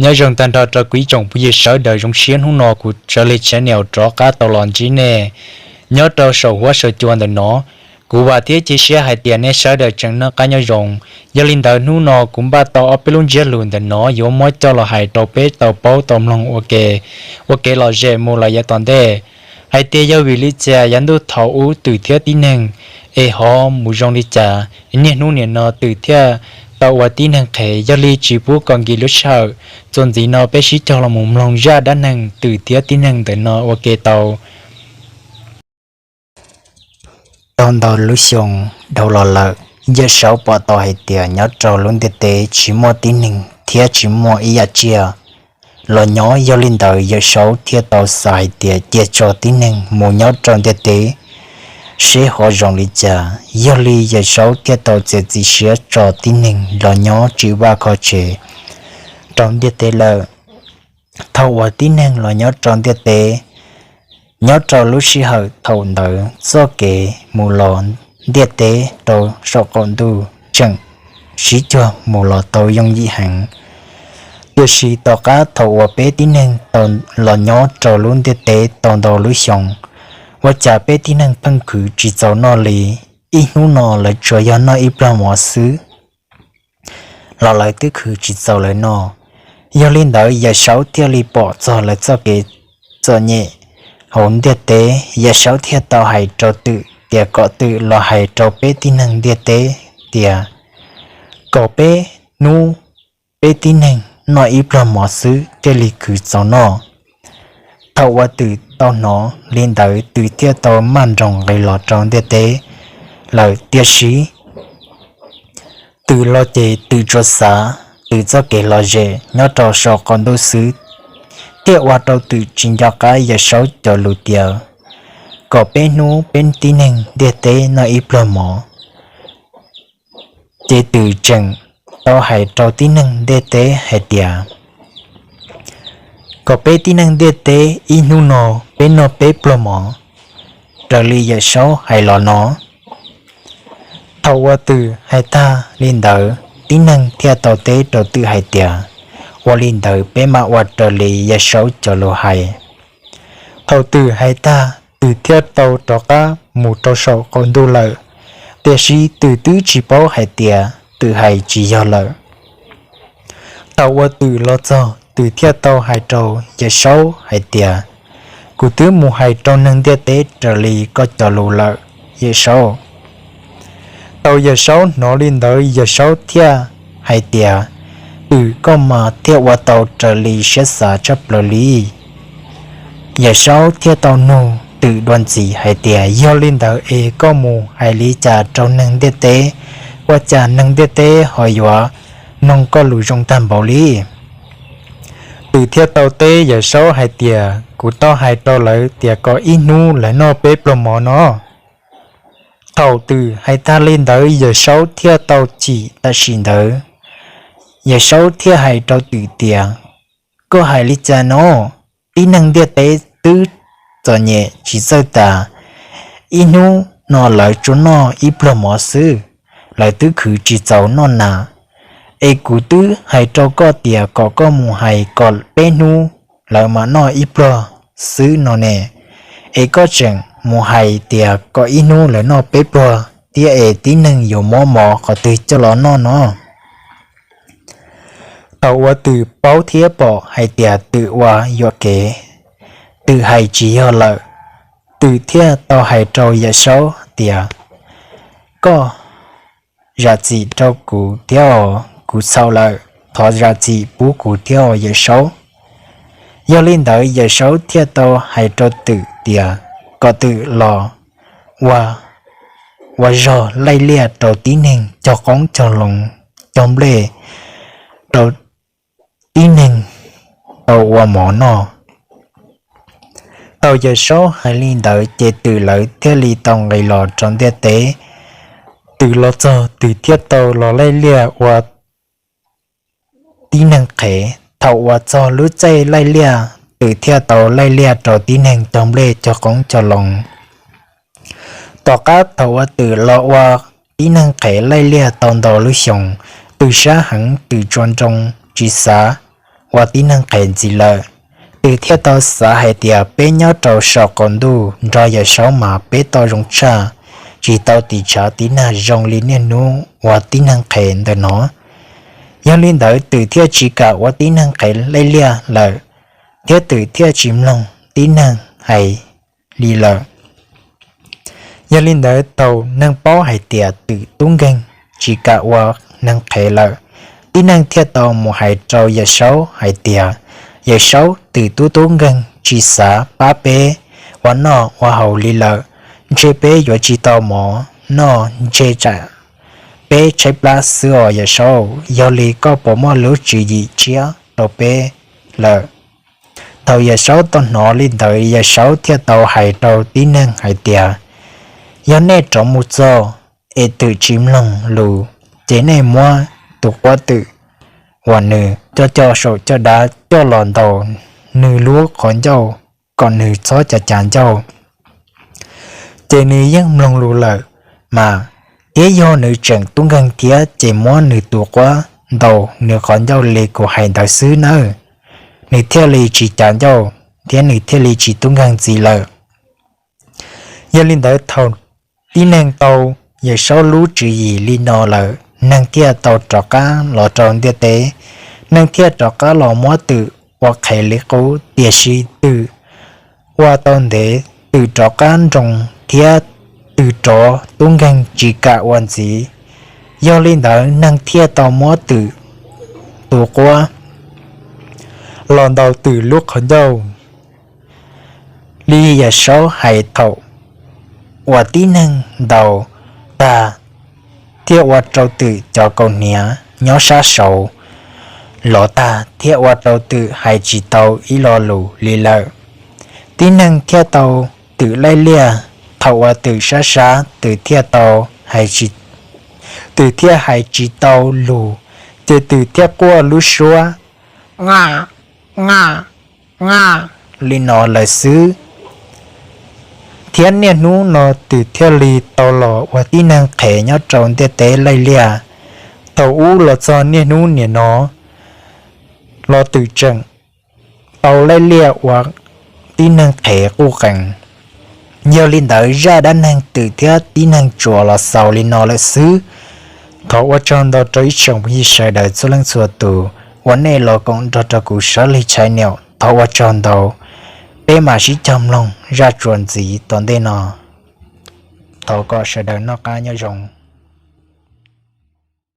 Nyob zoo tag nrho rau kuv ib tsoom phooj ywg sawv daws, zoo siab hnub no kuv Tsaws Li Channel rov qab tau los ntsib nej nyob rau saum huab saum cua ntawm no. Kuv vam thiab cia siab hais tias nej sawv daws tseem noj qab nyob zoo. Yog li ntawd hnub no kuv npaj tau ob peb lub ntsiab lus ntawm no yuav muab coj los hais rau peb tau paub tau mloog ua ke, ua kev lom zem mus lawm yav tom ntej. Hais tias yog vim li cas yav ntuj thaum ub twm thiab tib neeg es ho mus zoo li cas, niaj hnub nim no twm thiaj tau ua tib neeg qhev, yog li tsis pub kom nkim lub sij hawm, txuas ntxiv no peb sib cog los mus mloog zaj dab neeg twm thiab tib neeg ntawm no ua ke tau. Tau ntau lub xyoo dhau los lawm, Yawm Saub pom tau hais tias nyob rau lub ntiaj teb tsis muaj tib neeg thiab tsis muaj ib yam tsiaj los nyob. Yog li ntawd Yawm Saub thiaj tau xav hais tias cia tso tib neeg mus nyob rau ntiaj teb seb ho zoo li cas. Yog li Yawm Saub thiaj tau txiav txim siab tso tib neeg los nyob tsim vaj kho tsev rau ntiaj teb lawm. Thaum uas tib neeg los nyob rau ntiaj teb, nyob rau lub sij hawm thaum ntawd txoj kev mus los ntiaj teb rau saum qaum ntuj tseem sib cuag mus los tau yooj yim heev. Tiam sis tom qab thaum uas peb tib neeg tau los nyob rau lub ntiaj teb tau ntau lub xyoo, ua cas peb tib neeg pheej khwv tsis txaus noj li. Ib hnub no lawv tsuas yog noj ib pluag mov xwb los lawv twb khwv tsis txaus lawv noj. Yog li ntawd Yawm Saub thiaj li pom txog lawv txoj kev txom nyem hauv ntiaj teb. Yawm Saub thiaj tau hais rau twm tias kom twm los hais rau peb tib neeg ntiaj teb tias kom peb hnub peb tib neeg noj ib pluag mov xwb thiaj li khwv txaus noj. Thaum uas twm tau hnov li ntawd twm thiaj tau maj nroos nqis los rau ntiaj teb lawm. Tiam sis twm los ces twm tsuas xav twm txoj kev lom zem nyob rau saum qaum ntuj xwb, thiaj ua rau twm tsis nco qab Yawm Saub cov lus tias kom peb hnub peb tib neeg ntiaj teb noj ib pluag mov. Ces twm tseem tau hais rau tib neeg ntiaj teb hais tias kom peb tib neeg ntiaj teb ib hnub no peb noj peb pluag mov raws li Yawm Saub hais los no. Thaum uas twm hais tag li ntawd, tib neeg thiaj tau teb rau twm hais tias ua li ntawd peb mam ua raws li Yawm Saub cov lus hais. Thaum twm hais tag, twm thiaj tau rov qab mus rau saum qaum ntuj lawm. Tiam sis twm twb tsis paub hais tias twm hais tsis yog lawm. Thaum uas twm los txog, twm thiaj tau hais rau Yawm Saub hais tias kuv twb mus hais rau neeg ntiaj teb raws li koj cov lus lawm, Yawm Saub. Thaum Yawm Saub hnov li ntawd Yawm Saub thiaj hais tias twm, koj mas thiaj ua tau raws li siab xav tshaj plaws li. Yawm Saub thiaj tau nug twm dua ntxiv hais tias yog li ntawd es koj mus hais li cas rau neeg ntiaj teb, ua cas neeg ntiaj teb ho yuav mloog koj lus zoo tag npaum li? Twm thiaj tau teb Yawm Saub hais tias kuv tau hais rau lawv tias kom ib hnub lawv noj peb pluag mov no. Thaum twm hais tag li ntawd Yawm Saub thiaj tau chim tam sim ntawd. Yawm Saub thiaj hais rau twm tias koj hais li cas no? Tib neeg ntiaj teb twb txom nyem tsis txawj tas, ib hnub no lawv tsuas noj ib pluag mov xwb, lawv twb khwv tsis txaus noj nas. Es kuv twb hais rau koj tias kom koj mus hais kom peb hnub lawv mam noj ib pluag xwb no ne, es koj tseem mus hais tias kom ib hnub lawv noj peb pluag thiab es tib neeg yuav muab mov qhov twg coj los noj no? Thaum uas twm paub thiab pom hais tias twm ua yuam kev, twm hais tsis yog lawm, twm thiaj tau hais rau Yawm Saub tias koj zam txim rau kuv thiab os, kuv txhaum lawm, thov zam txim pub kuv thiab os Yawm Saub. Yog li ntawd Yawm Saub thiaj tau hais rau twm tias kom twm los ua, ua zog laij liaj rau tib neeg, cog qoob cog loo, cog nplej rau tib neeg tau ua mov noj. Thaum Yawm Saub hais li ntawd ces twm lawv thiaj li tau nqis los rau ntiaj teb. Twm los txog twm thiaj tau los laij liaj ua tib neeg qhev. Thaum uas txog lub caij laij liaj twm thiaj tau laij liaj rau tib neeg cog nplej cog qoob cog loo. Tom qab thaum uas twm los ua tib neeg qhev laij liaj tau ntau lub xyoo, twm sab heev, twm tsuas nroo tsis xav ua tib neeg qhev ntxiv lawm. Twm thiaj tau xav hais tias peb nyob rau saum qaum ntuj nrog Yawm Saub mas peb tau zoo tshaj, tsis tau tis tshav tiv nag zoo li niaj hnub ua tib neeg qhev ntawm no. Yog li ntawd twm thiaj tsis kam ua tib neeg qhev laij liaj lawm, thiab twm thiaj tsis mloog tib neeg hais li lawm. Yog li ntawd thaum neeg paub hais tias twm tub nkeeg tsis kam ua neeg qhev lawm, tib neeg thiaj tau mus hais rau Yawm Saub hais tias, Yawm Saub, twm tub tub nkeeg tsis xav pab peb ua noj ua haus li lawm, ntshe peb yuav tsis tau mov noj, ntshe tsam peb tshaib plab xwb os Yawm Saub. Yog li koj puas muaj lub tswv yim tshiab rau peb lawm? Thaum Yawm Saub tau hnov li ntawd, Yawm Saub thiaj tau hais rau tib neeg hais tias, Yog nej rov mus txog es twm tsis mloog lus, ces nej muab tus quab twm uas nws coj coj saum caj dab coj los ntaus nws lub qhov ncauj kom nws txhob cav cav ncauj, ces nws yeej mloog lus lawm mas. Thiab yog nws tseem tub nkeeg thiab ces muab nws tus quab ntaus nws qhov ncauj li kuv hais ntawd xwb nawb, nws thiaj li tsis cav ncauj thiab nws thiaj li tsis tub nkeeg ntxiv lawm. Yog li ntawd thaum tib neeg tau Yawm Saub lub tswv yim li no lawm, neeg thiaj tau rov qab los rau ntiaj teb, neeg thiaj rov qab los muab twm ua qhev li qub. Tiam sis twm ua tau ntev, twm rov qab nroo thiab twm rov tub nkeeg tsis kam ua ntxiv. Yog li ntawd neeg thiaj tau muab twm tus quab los ntaus twm lub qhov ncauj li Yawm Saub hais. Thaum uas tib neeg ntaus tag, thiaj ua rau twm cov kaus hniav nyob sab saud lov tag thiab ua rau twm hais tsis tau ib lo lus li lawm. Tib neeg thiaj tau twm laij liaj. Thaum uas twm sab sab, twm thiaj tau, twm thiaj hais tsis tau lus, ces twm thiaj quaj lub suab naj naj naj li no lawm xwb. Thiab niaj hnub no twm thiaj li tau los ua tib neeg qhev nyob rau ntiaj teb laij liaj. Thaum ub los txog niaj hnub niam no los twm tseem tau laij liaj ua tib neeg qhev quj qees. Yog li ntawd zaj dab neeg twm thiab tib neeg tsuas los xaus li no lawm xwb. Thov ua tsaug ntau rau ib tsoom phooj ywg sawv daws txhua leej txhua tus uas nej los koom nrog rau kuv Sab Lig Channel. Thov ua tsaug ntau, peb mam sib cog mloog zaj tsuas ntxiv tom ntej no. Thov kom sawv daws noj qab nyob zoo.